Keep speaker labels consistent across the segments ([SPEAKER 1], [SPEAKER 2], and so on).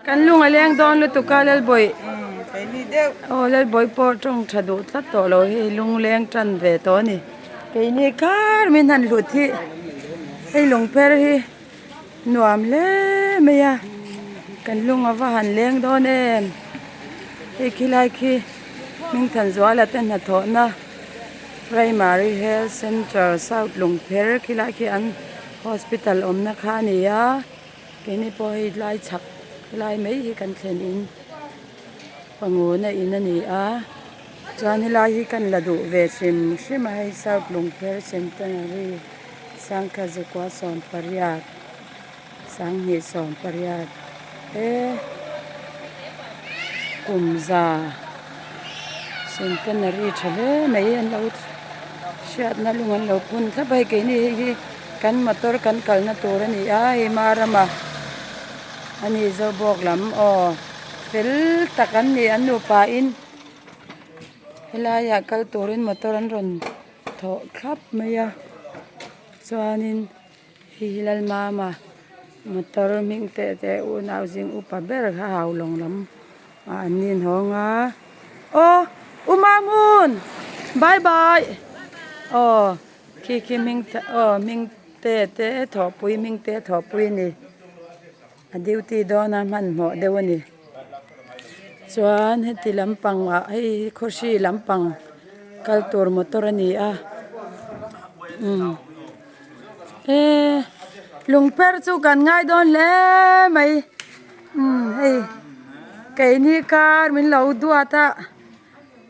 [SPEAKER 1] Kan lung a leng dawn lutuk a Lalbawih. Aw Lalbawih pawh tawng tha duh tlat tawh lo hei lungleng tan ve tawh a ni. Keini kar min han hlut hi hei lungpher hi nuam hle mai a kan lung a va han leng dawn em. Hei khilai khi Hmingthanzuala te hnathawhna Primary Health Centre South Lungpher khilai khi an hospital awmna kha a ni a. Keini pawh hei lai chhak lai mai hi kan thlen in panguna in a ni a chuan helai hi kan la duh ve hrim hrim a hei south lungpher centenary sangkha zakua sawmpariat sanghnih sawmpariat he kum za centenary tha hle mai an lo hriatna lung an lo phun thlap a hei keini hei hi. Kan motor kan kalna tur a ni a hei Marama a ni Zobawk lam aw fel tak an ni an nupa in helaiah kal turin motor an rawn thawh thlap mai a chuanin hei hi Lalmama motor hming te te unau zing upa ber kha Haulawng lam ah an ni inhawng a aw u Mamun bye bye aw. Khi khi hming aw hming te te thawhpui hming te thawhpui a ni a duty dawn a hmanhmawh deuh a ni chuan heti lampang ah hei hi khawhri lampang kal tur motor a ni a umm eee lungper chu kan ngai dawn hle mai umm hei keini kar min lo duat a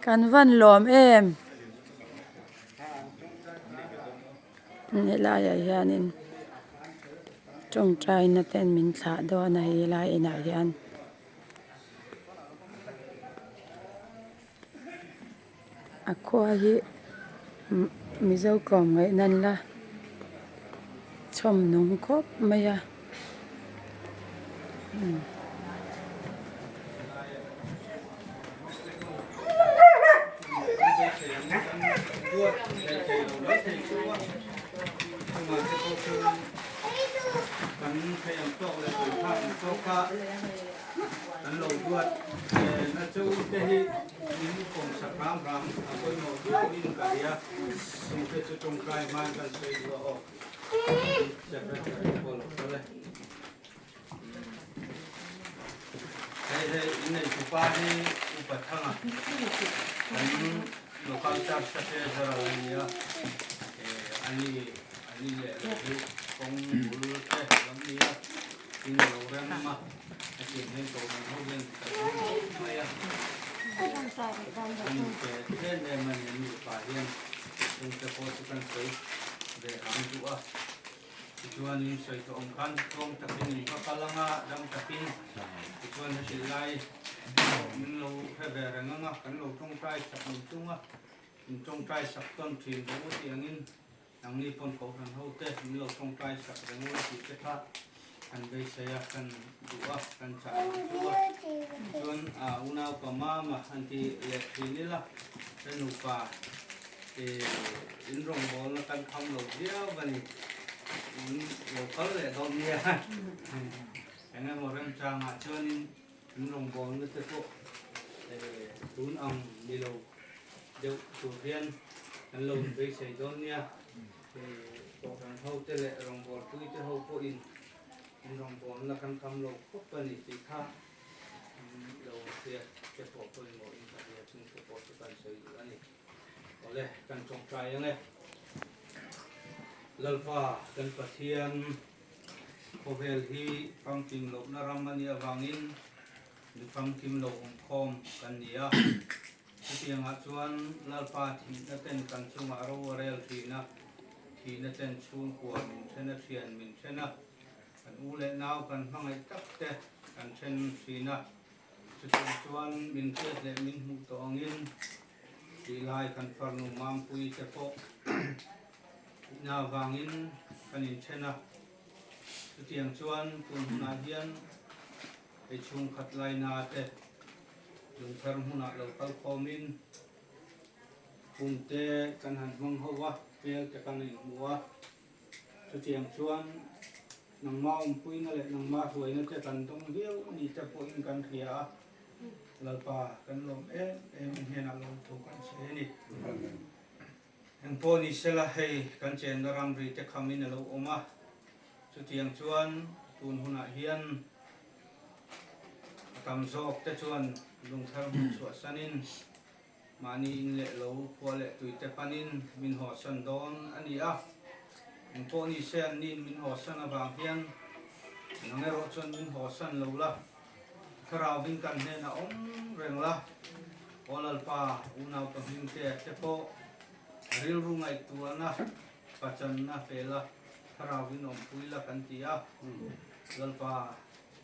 [SPEAKER 1] kan van lawm em. Helaiah hianin tawngtaina ten min thlah dawn a helai inah hian a khua hi mizo tlawmngaih nan la chhawm nung khawp mai a.
[SPEAKER 2] Hei hei innei tupa hi upa thanga kan local church te treasurer a nia ani ani leh lo hi kawng bul te lam nia in lo rem a hetiang hian kohhran ho hian kan hmang khawp mai a ani te em em a ni an nupa hian chungte pawh chu kan sawi ve ang duh a. Tichuanin sawi tawh ang khan tluang takin in va kal ang a, dam takin. Tichuan heti lai min lo hre ve reng ang a, kan lo tawngtai sak ang chung a, in tawngtai sak tawn thin rawh u tih angin nangni pawn kohhran ho te min lo tawngtai sak reng ula tih te kha kan beisei a, kan duh a, kan chah ang chu a. Tichuan unaupa mama han ti leh thin ila, ka nupa. In rawngbawlna kan kham lo viau a ni. In lo kal leh dawn nia. Eng emaw remchangah chuanin in rawngbawlna te pawh tun ang ni lo deuh tur hian kan lo inbeisei dawn nia. Kohhran ho te leh rawngbawlpui te ho pawhin in rawngbawlna kan kham lo khawp a ni tih kha lo hriat te pawh pawimawh in ka hria chung te pawh chu kan sawi duh a ni. Awle, kan tawngtai ang e. Lalpa, kan Pathian, khawvel hi famkim lohna ram a nih avangin mi famkim lo awmkhawm kan ni a. Chutiangah chuan Lalpa thihna ten kan chungah ro a rel thin a, thihna ten chhungkua min then a, thian min then a, kan u leh nau kan hmangaih tak te kan then thin a. Chutiang chuan min hriat leh min hmuh tawh angin tih lai kan farnu Mampui te pawh ina avangin kan inthen a. Chutiang chuan tun hunah hian hei chhungkhat laina te lungthar hmunah lo kal khawmin hun te kan han hmang ho a, hmel te kan inhmu a. Chutiang chuan. Nangmah awmpuina leh nangmah hruaina te kan dawng viau a ni te pawhin kan hria a, Lalpa kan lawm em em i hnenah lawmthu kan sawi a ni. Engpawh ni sela hei kan chenna ramri te khamin a lo awm a, chutiang chuan tun hunah hian a tam zawk te chuan lungthar hmun chhuahsanin Mahni in leh lo khua leh tui te panin min hawsan dawn a ni a, engpawh ni se anniin min hawsan avang hian nang erawh chuan min hawsan lo la, thlarauin kan hnenah awm reng la, Aw Lalpa, unaupa hmingte te pawh rilru ngaihtuahna pachanna pe la, thlarauin awmpui la kan ti a, Lalpa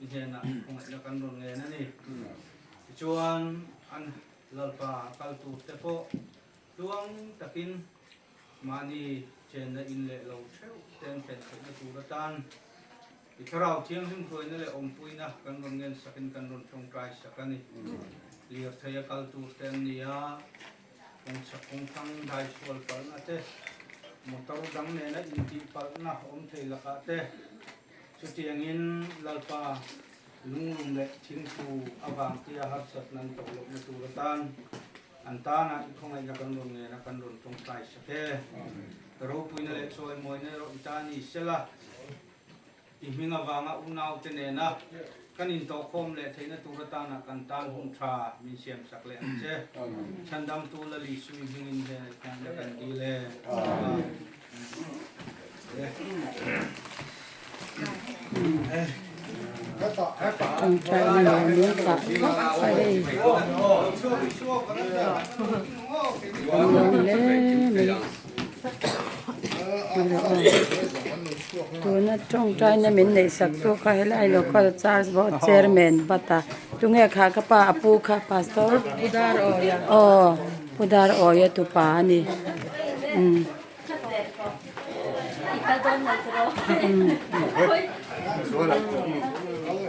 [SPEAKER 2] i hnenah khawngaihna kan rawn ngen a ni. Tichuan an Lalpa kal tur te pawh tluang takin mahni chenna in leh lo theuh te an thlen theihna tur atan i Thlarau Thianghlim hruaina leh awmpuina kan rawn ngen sakin kan rawn tawngtai sak a ni. Lirthei a kal tur te an ni a, kawngchhak kawngthlang dai sual palhna te, motor dang nena intih palhna awm thei lakah te, Chutiangin Lalpa lunglum leh thingthu avang tia harsatna an tawh lohna tur atan an tana i khawngaihna kan rawn ngen a, kan rawn tawngtai sak e. Ka ropuina leh chawimawina erawh i ta ni sela, i hming avanga unaute nena kan intawhkhawm leh theihna tur atana kan tan hun tha min siamsak leh ang che. Chhandamtu Lali Sui hmingin hnenah i khawngaihna kan dil e. Amen.
[SPEAKER 1] Tawngtaina nuam min thlah thlap a hei an lawm hle mai tuna tawngtaina min neih sak tu kha helai local church board chairman bata tunge kha ka pa a pu kha pastor aw pu Darawia tupa a ni.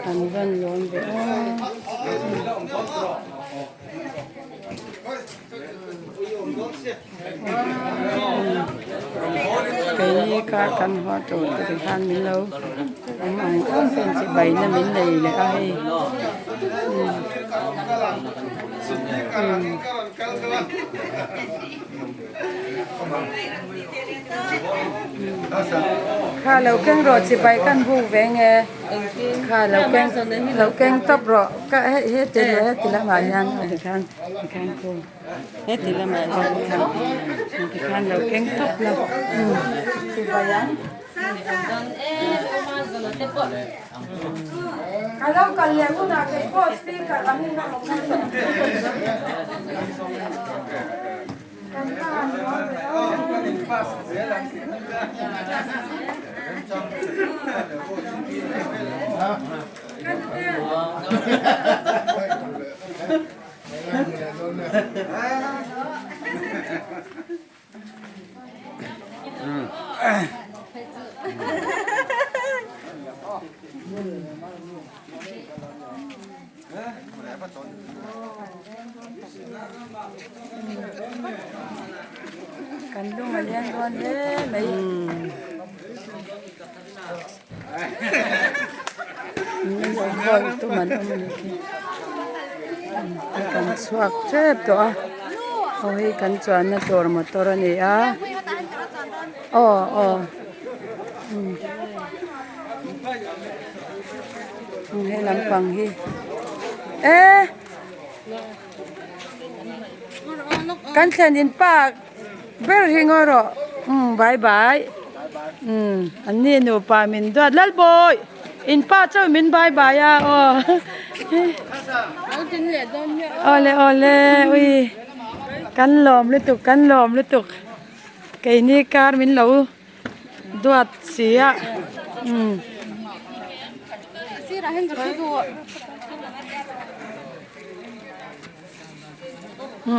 [SPEAKER 1] An van lawm ve aw. Keini kar kan haw tur te tikhan min lo awm ang ang ten chibai na min nei leh a hei. Kha lo keng rawh chibai kan buk ve nge kha lo keng lo keng tawp rawh ka hei heti leh heti lamah hian tikhan tikhan khu heti lamah hian tikhan lo keng tawp la chibai ang. Ka lo kal leh hunah kei pawh speaker angin ka awm a ni. Kan pa an rual ve aw. Kan lung a lian dawn hle mai. Khawi tum an awm a ni khi. Kan chhuak tep tawh a aw hei kan chuanna tur motor a ni a aw aw he lampang hi e kan thlen in pa ber hi ngaw rawh umm bye bye umm an ni nupa min duat lalbawi in pa chauh min bye bye a aw awle awle ui kan lawm lutuk kan lawm lutuk keini kar min lo duat si a umm.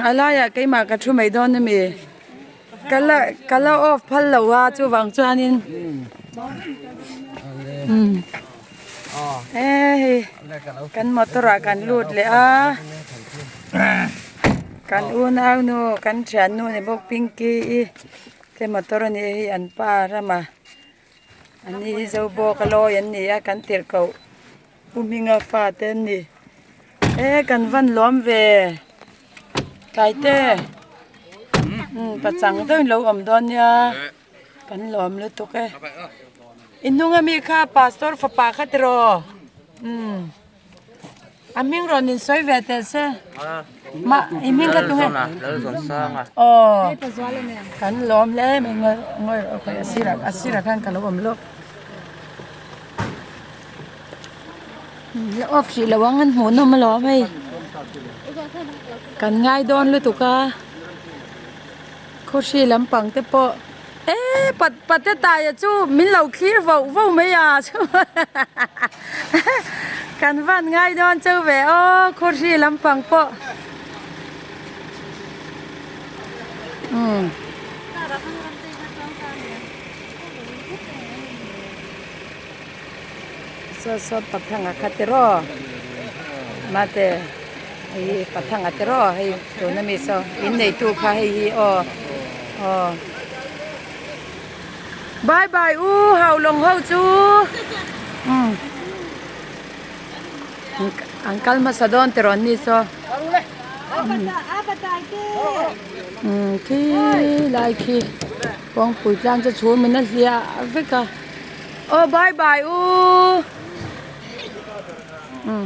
[SPEAKER 1] A laiah keimah ka thu mai dawn ami ka la ka la off phal lo a chuvang chuanin umm e hei kan motor ah kan lut leh a kan unau nu kan thiannu ni bawk pinky i te motor a ni hei an pa rama. An ni hi Zobawk a lawi an ni a kan tirh koh Pu Hminga fate an ni. E kan van lawm ve Tlaite umm pachang deuh in lo awm dawn nia kan lawm lutuk e. I hnung ami kha pastor fapa kha tiraw umm. A hming rawn in sawi ve teh se. Ma i hming kha tunge? Aw kan lawm hle mai ngawi ngawi rawh okay a sirah a sirah khan ka lo awm lawk. La off hrih lo ang an hmuh nawm alawm hei. Kan ngai dawn lutuk a. Khawhri lampang te pawh e pat pate taia chu min lo thlir voh voh mai a kan van ngai dawn cheu ve aw khawhri lampang pawh umm. Saw saw pathanga kha tiraw mate hei hi pathanga tiraw hei tuna mi saw in neitu kha hei hi aw aw bye bye u haulawng ho chu umm an kal hmasa dawn tiraw an ni saw umm khi lai khi kawngpui tlang chu chhum in a hliah vek a. Aw bye bye u umm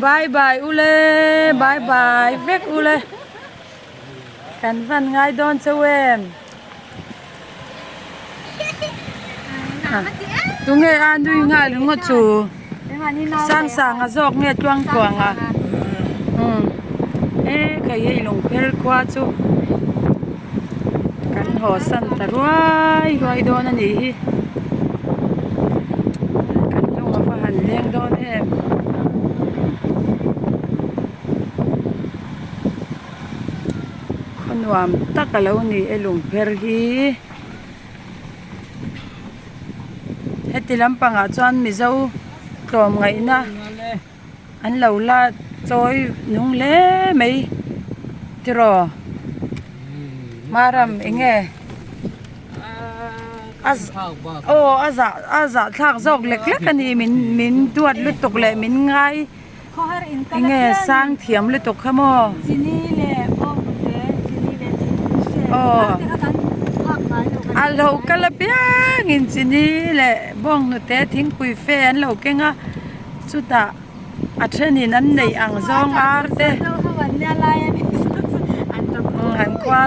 [SPEAKER 1] bye bye u le bye bye vek u le kan van ngai dawn cheu em tunge a nui nghal ringawt chu sang sang a zawk nge tluang tluang a umm e khai hei lungpher khua chu. Kan haw san ta ruai ruai dawn a nih hi kan lung a va han leng dawn em khaw nuam tak a lo ni e lungpher hi heti lampangah chuan mizo tlawmngaihna. An lo la chawi nung hle mai tiraw Maram eng nge a aw a zah a zahthlak zawk lek lek a ni min min duat lutuk leh min ngai eng nge sang thiam lutuk kha maw aw a lo kal apiangin chini leh bawnghnute thingpui fe an lo keng a. Chutah a thenin an neih ang zawng ar te an khua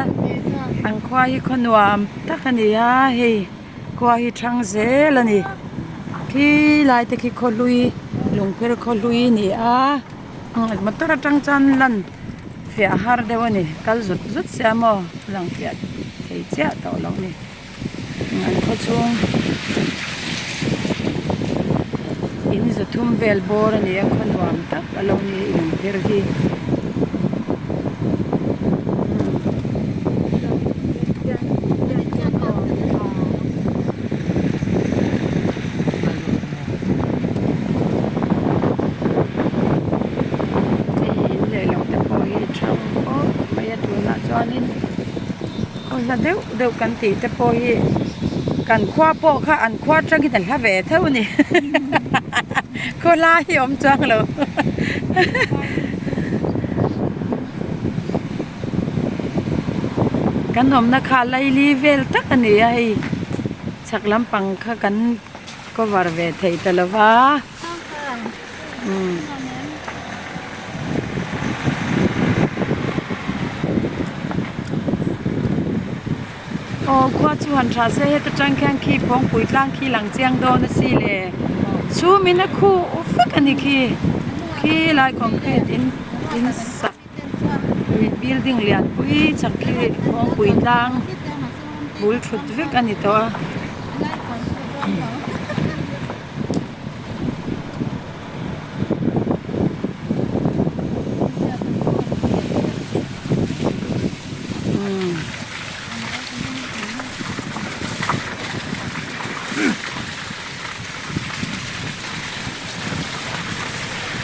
[SPEAKER 1] an khua hi khaw nuam tak a ni a hei khua hi thang zel a ni khi lai te khi khaw hlui lungpher khaw hlui a ni a motor atang chuan lan fiah har deuh a ni kal zut zut sia maw lang fiah thei chiah tawh lo a ni. An khaw chhung in za thum vel bawr a ni a khaw nuam tak a lo ni a inpher hi. Hei in leh lo te pawh hi a tha khawp mai a tunah chuanin. Khaw hla deuh deuh kan tih te pawh hi kan khua pawh kha an khua atangin a hla ve theuh a ni khaw hla hi a awm chuang lo kan awmna kha laili vel tak a ni a hei chhak lampang kha kan cover ve thei ta lo va. Aw khua chu han tha se heta tang khian khi phawngpui tlang khi lang chiang dawn a si le chhum in a khuh vek a ni khi khi lai concrete in in sak building lian pui chak khi phawngpui tlang bul thut vek a ni tawh a.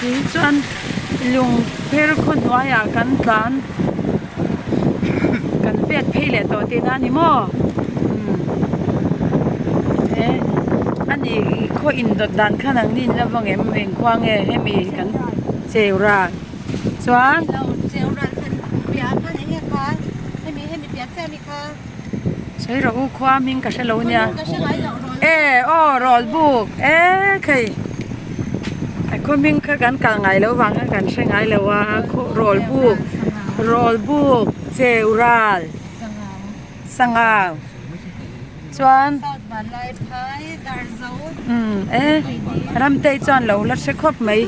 [SPEAKER 1] Tih chuan lung pher khaw hnuaiah kan tlan kan vet phei leh tawh tihna a ni maw. Hemi khaw indawt dan kha nang ni in la vang em engkhua nge hemi kan cheu ral chuan Sawi rawh u khua hming ka hre lo nia e aw rawl buk e khei a khaw hming kha kan kal ngai lo vang khan kan hre ngai lo a rawl buk rawl buk cheu ral sangau chuan umm e ramtei chuan lo la hre khawp mai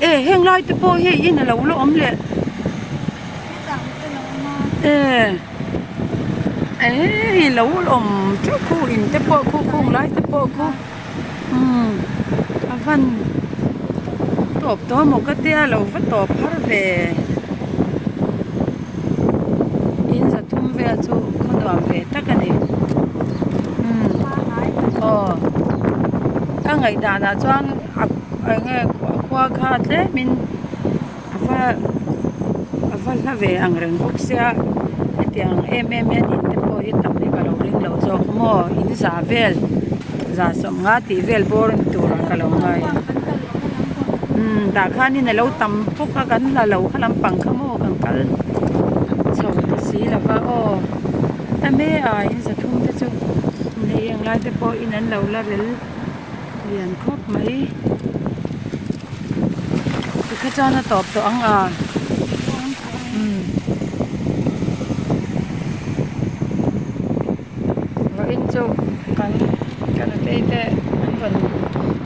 [SPEAKER 1] e heng lai te pawh hi in a lo la awm leh. E hei lo awm teuh khu in te pawh khu khung lai te pawh khu umm a van tawp tawh maw ka tia lo va tawp har ve in zathum vel chu khaw nuam ve tak a ni umm aw a ngaihdan ah chuan a eng nge khua kha tlem in. A va a va hla ve ang reng bawk sia hetiang em em hian in te pawh hi tam hi ka lo ring lo zawk maw in za vel za sawmnga tih vel bawr ni turah ka lo ngai a umm tah khanin a lo tam bawk a kan la lo kha lampang kha maw kan kal chho ta si lo va aw a me a in za thum te chu hei heng lai te pawh in an lo la rel. Lian khawp mai tikha chuan a tawp tawh ang a umm vawiin chu kan ka nutei te an rawn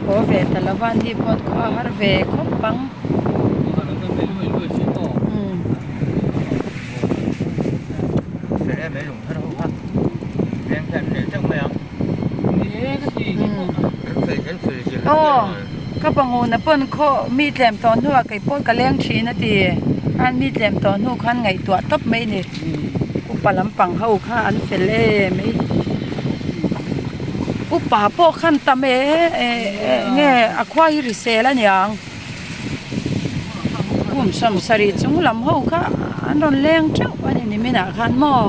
[SPEAKER 1] haw ve ta lo va ani pawh khua a har ve khawp ang umm. Aw ka panguna pawn khaw mi tlem tawh hnuah kei pawh ka leng thin a ti khan mi tlem tawh hnu khan ngaihtuah tawp mai a ni upa lampang ho kha an fel em mai upa pawh khan tam e nge a khua hi hrisel a niang kum sawmsarih chung lam ho kha an rawn leng teuh a ni niminah khan maw.